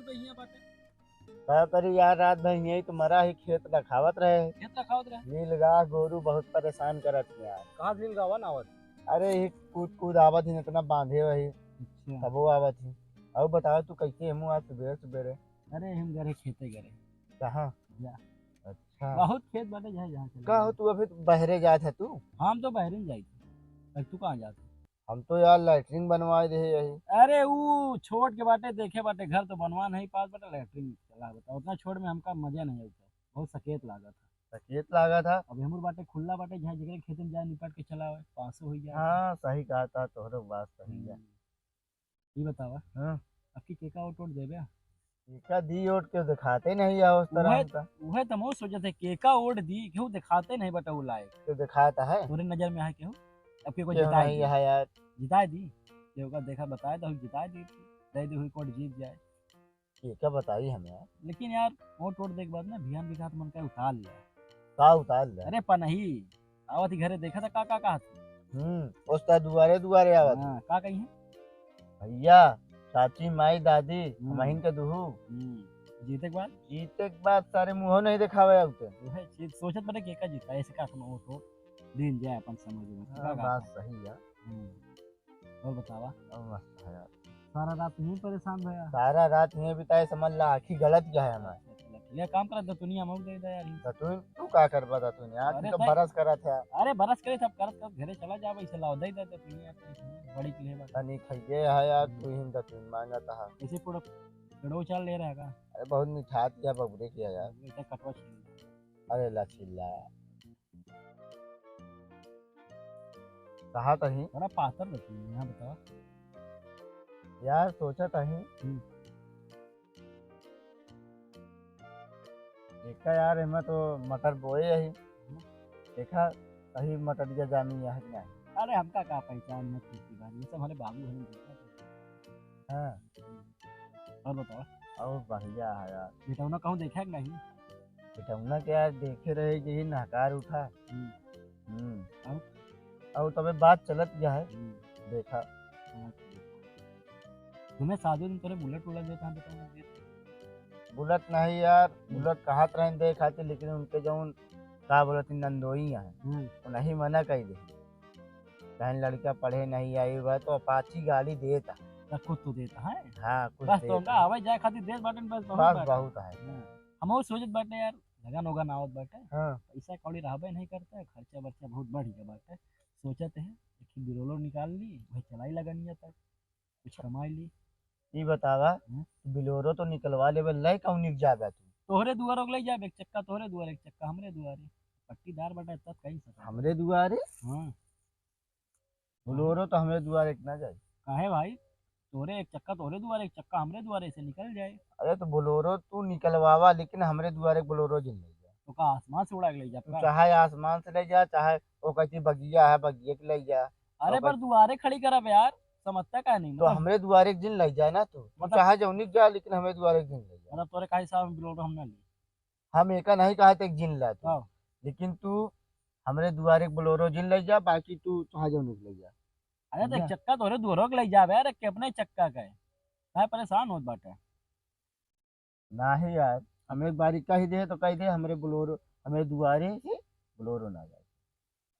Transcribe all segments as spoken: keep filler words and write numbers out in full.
तो हियाँ बाटे। का करी यार, रात भर यहीं तो मरा ही, खेत रखावत रहे। खेत रखावत रहे? नीलगाय गोरू बहुत परेशान करत है यार। कहाँ से नीलगाय ना आवत? अरे, ही कूद कूद आवत ही, इतना बांधे वही। अच्छा। तबो आवत ही। और बताओ, तू कैसे हमू आज सुबेरे सुबेरे? अरे, हम गरे खेते गरे। कहाँ? जा। अच्छा। बहुत खेत बाटे, जहाँ, जहाँ चले का हो, जाए। तू अभी तो बहरे जात है तू? हम तो बहरे ही जाइत है। अब तू कहाँ जात है? हम तो यार लैट्रिन बनवाए दे यही। अरे, ऊ छोट के बाटे, देखे बाटे, घर तो बनवा नहीं पास बाटे, लैट्रिन चला बता। उतना छोट में हमका मजा नहीं आता, बहुत सकेत लागत है। सकेत लागत है? अब हमर बाटे खुला बाटे, जहाँ जेकरे खेत में जाए, निपट के चला आवे, पासो हो जाए। हाँ, सही कहा था, तोहरो बात सही है। हम्म। ई बतावा, हाँ। अब की केका ओट ओट देबे? केका दी ओट के दिखाते नहीं है उस तरह उहे, हमका। उहे तो हम सोचत है, केका ओट दी, केहू दिखाते नहीं बटे उ लायक। तो दिखाता है? तोरे नजर में है केहू? अब के कोई केहू जिताए नहीं दी? है यार। जिताए दी? केहू का देखा बताए तो जिताए दी, दे दी हुई कोट जीत जाए। केका बताई हम यार। लेकिन यार, ओट ओट देख बाद ना, बिहान बिघात मन का उतार लिया। का उतार लिया? अरे पनही, आवत ही घरे देखा था का, का, का था? हम्म, उस्ता दुआरे दुआरे आवत हाँ, ही। का कही है? भैया, चाची, माई, दादी, हम्म। हमहिन के दुहू। हम्म, जीते के बाद? जीते के बाद सारे मुँहो नहीं दिखावे आउते। वही चीज सोचत बने केका जीता, ऐसे का हम ओट ओट दिन जाए अपन समझ में। हाँ, का बात कहा? सही है। हम्म। और बतावा? और मस्त है यार। सारा रात यहीं परेशान भया? सारा रात यहीं बिताए, समझ ला, आँखी गलत गया है हमार। अच्छा, चला, ठीक है, काम करत दतुनिया हम दे दे यार। दतुन, तू का करबा दतुन यार? अरे तू तो नहीं। बरस करत है। अरे बरस करे, तब करत करत घरे चला जाबा, इसे लाओ, दे दे दतुनिया, बड़ी के लिए बात। तनी खइए है यार, हम्म। तू ही दतुन मांगत है। ऐसे पूरा पेड़ो चाल ले रहा है का? अरे बहुत मिठात किया बबुरे किया यार। बेटा कटवा छीन। अरे ला छिल्ला। कहा तही? बड़ा पातर रखी है, यहाँ बताओ। यार, सोचा तही। हम्म। देखा यार, एमे तो मटर बोए यही। हम्म। देखा, सही मटरिया जामी है कि नहीं? अरे, हमका का पहचान है खेती बाड़ी, ये सब हमारे बाबू हमें देखा था। हाँ। हम्म। और बताओ। और बढ़िया है यार। बिटौना कहूँ देखा कि नहीं? बिटौना के यार देखे रहे, यही नहकार उठा। हम्म। हम्म। और? और तबे बात चलत गया है। हम्म। देखा। हाँ, ठीक। तुम्हें शादी में तोरे बुलेट उलेट देता है, बिटौना देता है? बुलेट नहीं यार, हम्म। बुलेट कहत रहन दे खातिर, लेकिन उनके जौन का बोलत ही नंदोई है, हम्म। वो नहीं मना कही दे। कहीं लड़का पढ़े नहीं आई हुआ तो अपाची गाड़ी देता। तो कुछ तो देता है। हाँ, कुछ बस तो देता उनका है। आवे जाए खातिर देत बाटे, बस बहुत बस बाटे। बहुत है। हाँ। हम वो सोचत बाटे यार, लगन ओगन आवत बाटे। हाँ। पैसा कौड़ी रहबे नहीं करता है, खर्चा बर्चा बहुत बढ़ गया बाटे। सोचत है, एक ही बिलोरो निकाल ली, वही चलाई लगनिया तक, कुछ कमाई ली। ई बतावा, हम्म। बिलोरो तो निकलवा लेबे, ले कौनी के जाबे तू? तोहरे दुआरे ले जाबे, एक चक्का तोहरे दुआरे, एक चक्का हमरे दुआरे। पट्टीदार बाटे, तब कहीं से हमरे दुआरे? हाँ। बोलोरो तो हमरे दुआरे के ना जाए। काहे भाई? तोरे एक चक्का तोरे दुआरे, एक चक्का हमरे दुआरे से निकल जाए। अरे तो बोलोरो तू निकलवावा, लेकिन हमरे दुआरे के बोलोरो जिन ले जा। तो का आसमान से उड़ा के ले जा तू का? चाहे आसमान से ले जा, चाहे वो कहती बगिया है, बगिया के ले जा। अरे तो पर दुआरे खड़ी करब यार, समझता का नहीं? तो मतलब हमरे दुआरे के जिन ले जाए ना तू। तू मतलब चाहे जौनी के जा, लेकिन हमरे दुआरे के जिन ले जा। मतलब तोरे काहे साहब बोलोरो हम ना ली? हम एका नहीं कहा थे कि जिन ला तू, हाँ। लेकिन तू हमरे दुआरे एक बोलेरो जिन ले जा, बाकी तू चाहे जौन ले जा। अरे तो एक समझा? चक्का तोरे दुआरे के ले जाबे यार, के अपने चक्का का है, काहे परेशान होत बाटे? नहीं यार, हम एक बारी कह दे तो कह दे हमरे बोलेरो, हमरे दुआरे से बोलेरो ना जाए।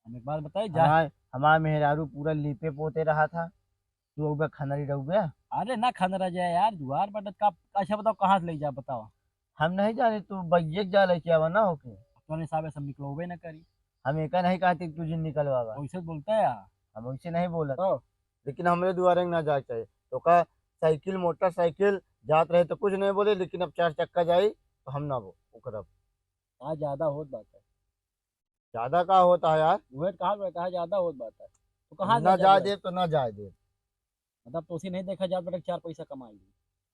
हम एक बात बताई जा। हमार, हमार मेहरारू पूरा लीपे पोते रहा था, तू अउबे खनरी रहुबे। अरे ना खनरा जाए यार, दुआर बटत का, अच्छा बताओ कहाँ से ले जा बताओ। हम नहीं जाने, तू बइये के जा लेके आवा ना होके। तोरे हिसाबे सब निकलोबे ना करी। हम एका नहीं कहते कि तू जिन निकलवावा। वैसे बोलता है यार। हम वैसे नहीं बोलत। तो? लेकिन हमरे दुआरे ना जाए के चाहिए। तो का साइकिल, मोटरसाइकिल जात रहे तो कुछ नहीं बोले, लेकिन अब चार चक्का जाई तो हम ना वो, वो करब। हाँ, ज्यादा होत बात है। ज्यादा का होता है यार? उहे तो कहा, कहा ज्यादा होत बात है। तो कहाँ ना जाए जाए देब तो ना जाए देब। मतलब तो उसे नहीं देखा जात बेटा चार पैसा कमाई।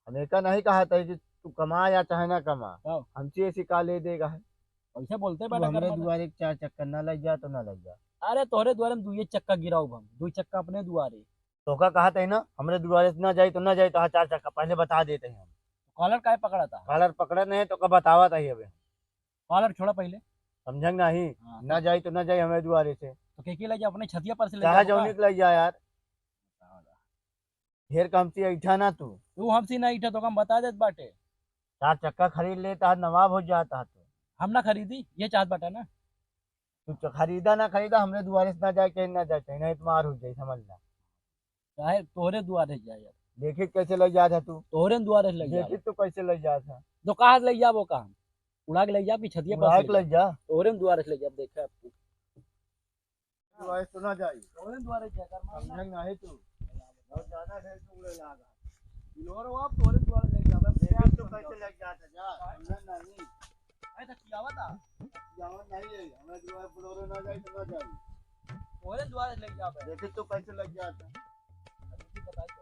हम एका नहीं कहा था कि तू कमा या चाहे ना कमा। हाँ। हमसे ऐसी का ले देगा है? पैसा बोलते तू बेटा हमरे करना था। दुआरे एक चार चक्कर ना लग जा तो ना लग जा। अरे तोहरे दुआरे में दुइये चक्का गिराउब हम, दुई चक्का अपने दुआरे। तोका कहा था ना, हमरे दुआरे से ना जाई तो ना जाई, तो हाँ चार चक्का पहले बता देते हैं हम। कॉलर काहे पकड़ा था? कॉलर पकड़ा नहीं, तोका बतावा था अबे। कॉलर छोड़ा पहले। समझे कि नहीं? हाँ, ना तो जाई तो ना जाई हमरे दुआरे से। तो के के ले जा, अपने छतिया पर से ले चाहे जा, जौनी के ले जा यार। ढेर का हमसे ऐठा ना तू। तू हमसे ना ऐठा, तो हम बता देत बाटे। चार चक्का खरीद लेता, आज नवाब हो जाता तो। हम ना खरीदी, ये चाहत बाटा ना। तू तो खरीदा ना खरीदा, हमरे दुआरे से ना जाए, कहीं ना जाए, कहीं नहीं तो मार हो जाए, समझ ला। काहे तोहरे दुआरे जाए यार? देखी कैसे लग जात है तू। तोहरे दुआरे से लग जाए। देखी तू कैसे लग जात है। तो कहाँ से लग जाबो का हम? उड़ा के लग जाब कि छतिया उड़ा के लग जा। तोहरे दुआरे से लग जाब, देखे अब तू। दुआरे तो ना जाई। तोरे दुआरे क्या कर मारना? समझे नहीं तू। बहुत ज्यादा है तू उड़े लागा। बिलोरो आप तोरे दुआरे ले जाबे। देखी तू कैसे लग जाता जा। समझे नहीं। अरे तो कियावा था? कियावा नहीं है। हमें दुआरे बिलोरो ना जाई तो ना जाई। तोरे दुआरे ले जाबे। देखी तू कैसे लग जाता। अरे तू बता दो।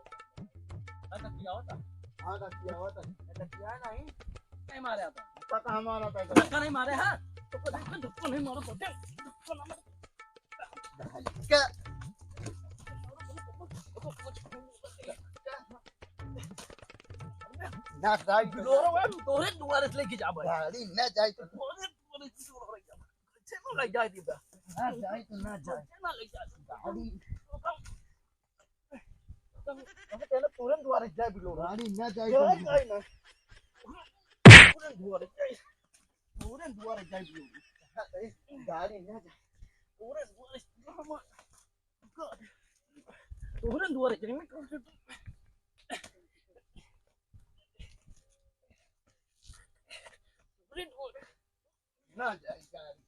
अरे तो कियावा था? हाँ तो कियावा था। अरे तो किया नहीं। नहीं मारे आता। पता हमारा पैसा। धक्का नहीं मारे, हाँ? तो धक्का, धक्का नहीं मारो, धक्का ना मारो। ना जाए, बिलोरो है, तोरे दुआरे से लेके जा भाई। गाड़ी ना जाए तो। तोरे दुआरे से बिलोरो लेके जा। कैसे ना ले जाए दीदा? ना जाए तो ना जाए। कैसे ना ले जाए? गाड़ी। तब, तब तेरे तोरे दुआरे जाए बिलोरो। गाड़ी ना जाए तो। जाए ना। तोरे दुआरे जाए। तोरे दुआरे जाए बिलोरो। गाड़ी ना जाए। तोरे दुआरे। तोहरे दुआरे जाएंगे। तोहरे दुआरे। ना जाए गाड़ी।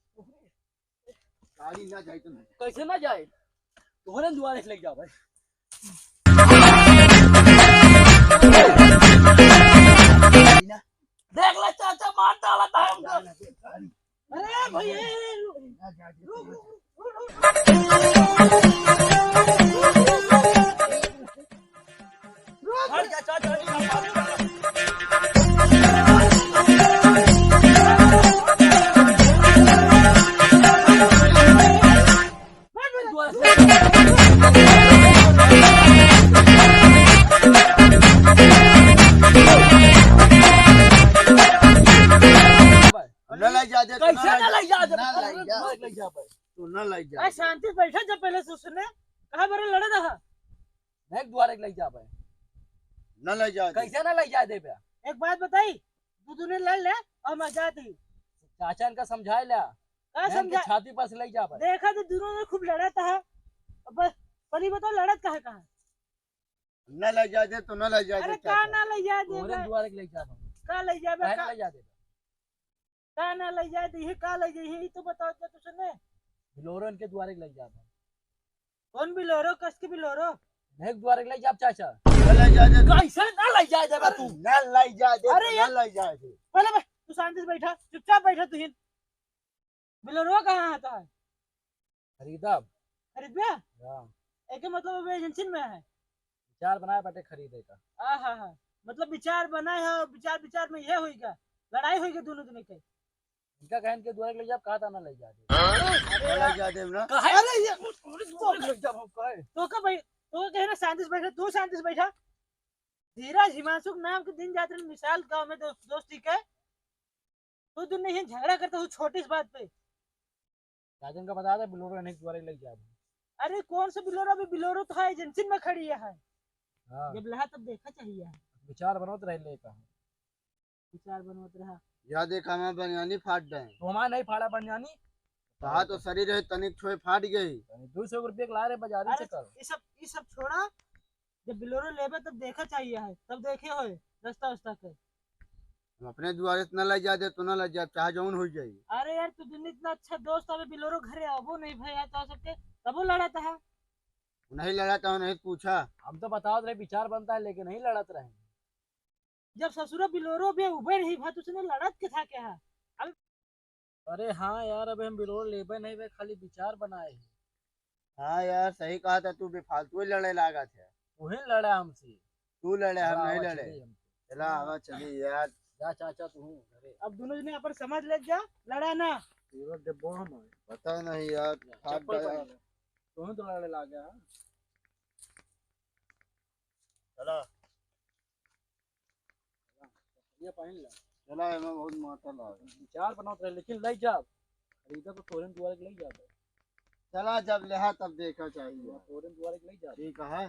गाड़ी ना जाए तो नहीं। कैसे ना जाए? तोहरे दुआरे से ले जाओ भाई। देख ले चाचा, मार डाला था हमको। अरे भाई, ए, ए, रुक। रुक, रुक, रुक। न लइ जा दे, तो कैसे न लइ जा दे? न लइ जा। न लइ जा भाई। तू न लइ जा। आ, शांति से बैठा, जब पहले से सुने, कहाँ बरे लड़े रहा? नहीं, दुआरे के लइ जा भाई। न लइ जा दे। कैसे न लइ जा दे बे? एक बात बताई, तू दोनों लड़ ले और मैं जाती। चाचा इनका समझाए ला। का बहन के समझा? छाती पर से लइ जा भाई। देखा तो दोनों में खूब लड़त है। अब बस, पहली बताओ, लड़त काहे कहाँ? न लइ जा दे तो न लइ जा दे अरे का चाचा। ना लइ जा दे तोहरे बे? दुआरे के लइ जा भाई। का लइ जा बे? काहे का? लइ जा दे? का ना लइ जाए, तो इहे का लइ जाए, इहे तो बताओ तो तुझे ने। बिलोरो इनके दुआरे के लइ जाब। कौन बिलोरो, कस के बिलोरो? नहीं, दुआरे के लइ जाब चाचा। ना लइ जाए दे। कैसे ना लइ जाए देबा तू? ना लइ जाए दे, अरे ना यार, लइ जाए दे। पहले बे, तू शांति से बैठा, चुपचाप बैठा तू ही। बिलोरो कहाँ है तो है? खरीदब। खरीदबे? हाँ। एके मतलब अबे एजेंसी में है। विचार बनाए बाटे खरीदे का। आहा हा। मतलब विचार बनाए है, विचार, विचार में ये होई का? लड़ाई होई का दोनों जने के? इनका कहन के दुआरे के लइ जाब, कहा था ना लइ जा दे। ना लइ जा दे ना। काहे? अरे ये अरे दुआरे के लइ जाब हम काहे? तो का भाई, तो का कहे ना शांति से बैठा, तू शांति से बैठा। धीरज हिमांशु के नाम के दिन जात रहे मिसाल गाँव में दोस्त, दोस्ती के। तू दोनों ही झगड़ा करता हूँ छोटी सी बात पे। राजन का बता दे, बिलोरो नहीं दुआरे लइ जाब। अरे कौन सा बिलोरो? अभी बिलोरो तो है, एजेंसी में खड़ी है। हाँ। जब लहा तब देखा चाहिए। विचार बनोत रहे ले का। विचार बनोत रहा। या देखा, हमार बनियानी फाट गए। तो हमार नहीं फाड़ा बनियानी। कहा तो शरीर है, तनिक छोए फाट गई। तनी दो सौ रुपये के ला रहे बाजारी अरे से कल। ये सब, ये सब छोड़ा। जब बिलोरो लेबे तब देखा चाहिए है, तब देखे होए रास्ता उस्ता के। हम अपने दुआरे से न लइ जा दे तो न लइ जा, चाहे जौन हो जाई। अरे यार, तू दिन इतना अच्छा दोस्त, अबे बिलोरो घरे आबो नहीं भइया, तो सबके तबो लड़त है। नहीं लड़त है, नहीं पूछा। हम तो बतावत रहे विचार बनता है, लेकिन नहीं लड़त रहे। जब ससुरा बिलोरो भी उबे नहीं भा, तुझने लड़त के था क्या? अब अरे हाँ यार, अबे हम बिलोरो लेबे नहीं बे, खाली विचार बनाए हैं। हाँ यार, सही कहा था तू, बेफालतू ही लड़े लागा थे। तू ही लड़ा हमसे। तू लड़े, हम चला, नहीं आवा लड़े। चली हम। चला, आवा चली यार। जा चाचा, तू हूँ घरे। अब दोनों जने अपन समझ ले जा, लड़ा ना। पूरा डिब्बो हम है। पता नहीं यार, जा, फाट चप्पल गया। पहन ले। तू ही तो लड़े लागा। चला। ये पहन ले। चला, एमे बहुत माता लाग। विचार बनावत रहे, लेकिन लइ जाब। खरीदा तो तोरे दुआरे के लइ जाब। चला, जब लेहा तब देखा चाहिए। तोरे दुआरे के लइ जाब। ठीक है।